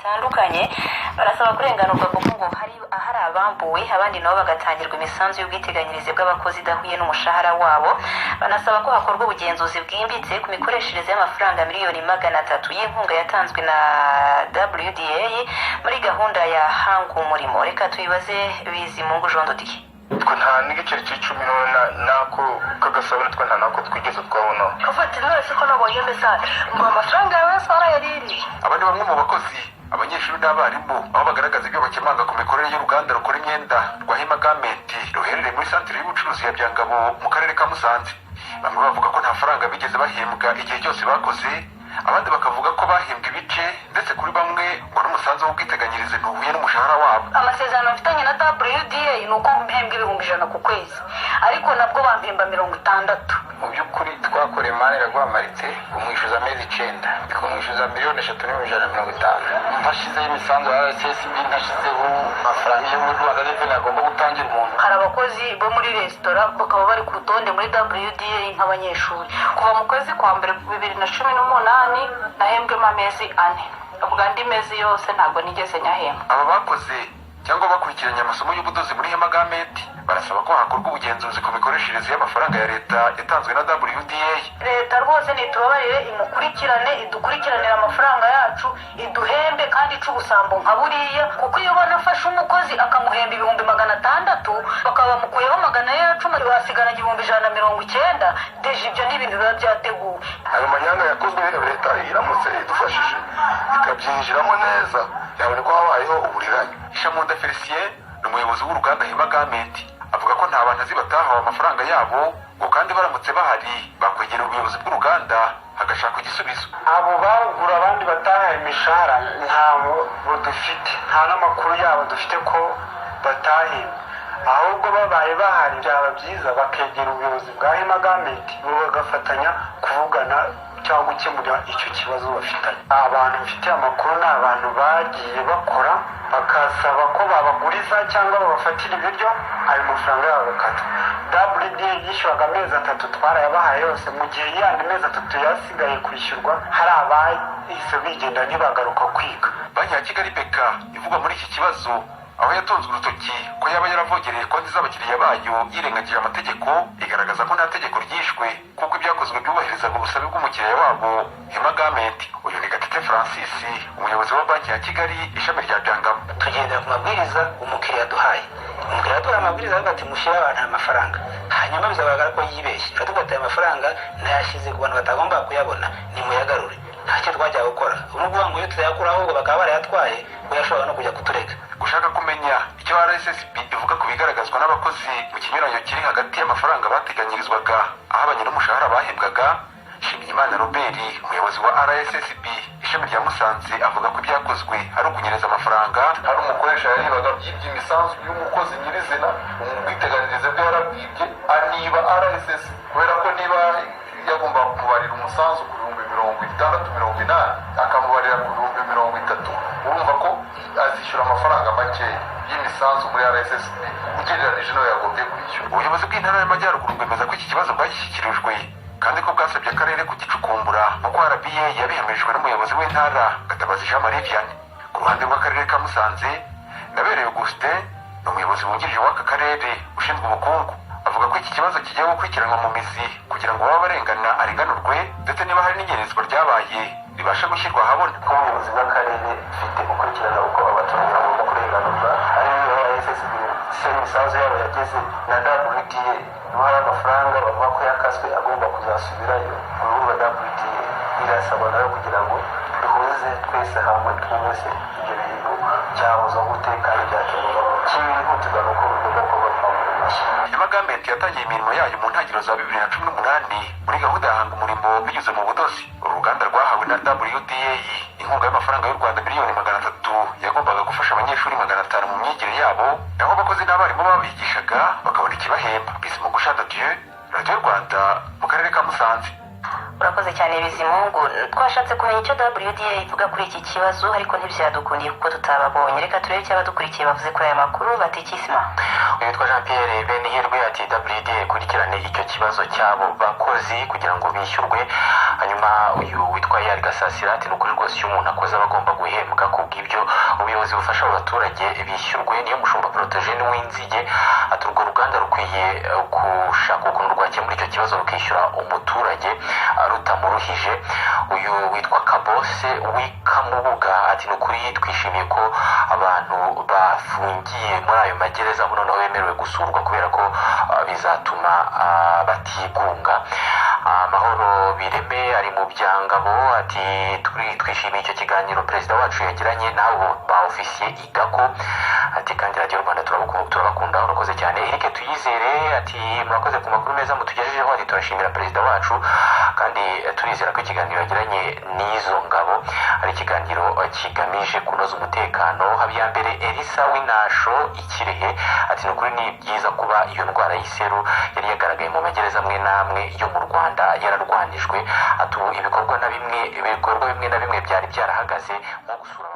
bitandukanye barasaba kurenganurwa, kuko ngo hari ahari abambuwe, abandi nabo bagatangirwa imisanzu y'ubwiteganyirize bw'abakozi idahuye n'umushahara wabo. Banasaba ko hakorwa ubugenzuzi bwimbitse ku mikoreshereze y'amafaranga miliyoni 300 y'inkunga yatanzwe na WDA muri gahunda ya Hanga Umurimo. Reka tubibaze Bizimungu Jean Dodier. Twe nta n'igiceri cy'icumi nako k'agasabune, twe nta nako twigeze twabonaho. Ufata wese ko nabonye message ngo amafaranga yawe yose warayaririye. Aba ni bamwe mu bakozi, abanyeshuri n'abarimu, aho bagaragaza ibyo bakemanga ku mikorere y'uruganda rukora imyenda rwa Hema Garment, ruherereye muri santire y'ubucuruzi ya Byangabo mu karere ka Musanze. Bamwe bavuga ko nta faranga bigeze bahembwa igihe cyose bakoze, abandi bakavuga ko bahembwa ibice, ndetse kuri bamwe ngo n'umusanzu w'ubwiteganyirize ntuhuye n'umushahara wabo. Amasezerano mfitanye na WDA ni uko mpembwa 100,000 ku kwezi, ariko nabwo bampemba 60. Mu by'ukuri twakoreye Imana iraguhamaritse kumwishyuza amezi 9, kumwishyuza miliyoni 3 n'ibihumbi 150. Ntashyizeho imisanzu ya RSSB, ntashyizeho amafaranga yo muri Rwanda Revenue agomba gutangira umuntu. Hari abakozi bo muri resitora bakaba bari ku rutonde muri WDA nk'abanyeshuri. Kuva mu kwezi kwa mbere 2018 nahembwemo amezi 4, ubwo andi mezi yose ntabwo nigeze nyahembwa. Aba bakoze cyangwa bakurikiranye amasomo y'ubudozi muri Hema Garment barasaba ko hakorwa ubugenzuzi ku mikoreshereze y'amafaranga ya leta yatanzwe na WDA. Leta rwose nitubabarire, imukurikirane, idukurikiranire amafaranga yacu, iduhembe kandi ice ubusambo nka buriya, kuko iyo banafashe umukozi akamuhemba 600,000, bakaba bamukuyeho 410, basigaranye 190,000. Déjà ibyo ni ibintu biba byateguwe. Ayo manyanga yakozwe, leta iramutse idufashije ikabyinjiramo neza, yabona ko habayeho uburiganya. Ishamunda Felicien ni umuyobozi w'uruganda Hema Garment, avuga ko nta bantu azi batahawe amafaranga yabo, ngo kandi baramutse bahari bakwegera ubuyobozi bw'uruganda hagashakwa igisubizo. Abo bagura abandi batahaye imishahara ntabo dufite, nta n'amakuru yabo dufite ko batahembwe. Ahubwo babaye bahari byaba byiza bakegera ubuyobozi bwa Hema Garment, bo bagafatanya kuvugana cyangwa gukemura icyo kibazo bafitanye. Abantu bafite amakuru ni abantu bagiye bakora, bakasaba ko babaguriza cyangwa babafatira ibiryo, ayo mafaranga yabo bakata. WDA yishyuraga amezi 3, twarayabahaye yose. Mu gihe yandi mezi 3 yasigaye kwishyurwa, hari abahise bigenda ntibagaruka kwiga. Banki ya Kigali BK ivugwa muri iki kibazo, aho yatunzwe urutoki ko yaba yaravogereye konti z'abakiriya bayo yirengagije amategeko, igaragaza ko nta tegeko ryishwe, kuko ibyakozwe byubahirizaga ubusabe bw'umukiriya wabo Hema Garment. Uyu ni Gatete Francis, umuyobozi wa Banki ya Kigali ishami rya Byangabo. Tugendera ku mabwiriza umukiriya aduhaye. Umukiriya aduhaye amabwiriza avuga ati: "Mushyire abantu aya mafaranga," hanyuma bizagaragara ko yibeshye, aravuga ati: "Aya mafaranga nayashyize ku bantu batagomba kuyabona, nimuyagarure." Ntacyo twajya gukora. Ubu ni ukuvuga ngo iyo tutayakura, ahubwo bakaba barayatwaye, we yashobora no kujya kuturega. Gushaka kumenya icyo RSSB ivuga ku bigaragazwa n'abakozi mu kinyuranyo kiri hagati y'amafaranga bateganyirizwaga ahabanye n'umushahara bahembwaga, Nshimiyimana Robert, umuyobozi wa RSSB ishami rya Musanze, avuga ko ibyakozwe ari ukunyereza amafaranga. Hari umukoresha yaribaga, yibye imisanzu y'umukozi nyirizina, ubwiteganyirize bwe yarabwibye, aniba RSSB, kubera ko niba yagomba kumubarira umusanzu ku 60,000, 80,000, akamubarira ku 30,000, urumva ko azishyura amafaranga makeya y'imisanzu muri RSSB ugereranije n'ayo yagombye kwishyura. Ubuyobozi bw'Intara y'Amajyaruguru bwemeza ko iki kibazo bwagishyikirijwe, kandi ko bwasabye akarere kugicukumbura, nk'uko RBA yabihamijwe n'umuyobozi w'intara, Gatabazi Jean Marie Vianney. Ku ruhande rw'akarere ka Musanze, Ndabereye Augustin ni umuyobozi wungirije w'aka karere ushinzwe ubukungu, avuga ko iki kibazo kigiye gukurikiranwa mu mizi kugira ngo uwaba arengana arenganurwe, ndetse niba hari n'inyerezwa ryabaye ribashe gushyirwa ahabona. Nk'ubuyobozi bw'akarere dufite gukurikirana uko abaturage bagomba kurenganurwa, ari RSSB se imisanzu yabo yageze, na WDA niba hari amafaranga bavuga ko yakaswe agomba kuzasubirayo. Urumva WDA irasabwa nayo kugira ngo duhuze twese hamwe, twumve ibyo bintu byahozwa gute kandi byakemurwa. Cyihutirwa ni uko bigomba gukorwa mu maguru mashya. Hema Garment yatangiye imirimo yayo mu ntangiriro za 2018 muri gahunda ya Hanga Umurimo binyuze mu budozi. Uru ruganda rwahawe na WDA inkunga y'amafaranga y'u Rwanda miliyoni 300 yagombaga gufasha abanyeshuri 500 mu myigire yabo, naho abakozi n'abarimu babigishaga bakabona ikibahemba. Bizimungu Jean de Dieu, Radiyo Rwanda, mu karere ka Musanze. Urakoze cyane, Bizimungu. Twashatse kumenya icyo WDA ivuga kuri iki kibazo, ariko ntibyadukundiye kuko tutababonye. Reka turebe icyo abadukurikiye bavuze kuri aya makuru. Batikisima. Witwa Jean Pierre Benihirwe ati: "WDA ikurikirane icyo kibazo cy'abo bakozi kugira ngo bishyurwe." Hanyuma uyu witwa Yari Gasasira ati: "Ni ukuri rwose, iyo umuntu akoze aba agomba guhembwa ku bw'ibyo." Ubuyobozi bufasha abo baturage bishyurwe. Niyo Mushumba Protogene w'Inzige ati urwo ruganda rukwiye gushaka ukuntu rwakemura icyo kibazo, rukishyura umuturage rutamuruhije. Uyu witwa Kabose w'Ikamubuga ati ni ukuri twishimiye ko abantu bafungiye muri ayo magereza ubu noneho bemerewe gusurwa, kubera ko bizatuma batigunga. Amahoro Bireme ari mu Byangabo ati twishimiye icyo kiganiro perezida wacu yagiranye n'abo ba ofisiye igako, ati kandi Radiyo Rwanda turabakunda. Urakoze cyane. Eric Tuyizere ati murakoze ku makuru meza mutugejejeho, ati turashimira perezida wacu kandi turizera ko ikiganiro yagiranye n'izo ngabo ari ikiganiro kigamije kunoza umutekano. Habiyambere Elisa w'Inasho Ikirehe ati ni ukuri ni byiza kuba iyo ndwara y'iseru yari yagaragaye mu magereza amwe n'amwe yo mu Rwanda yararwanijwe, ati ubu ibikorwa na bimwe ibikorwa bimwe na bimwe byari byarahagaze nko gusura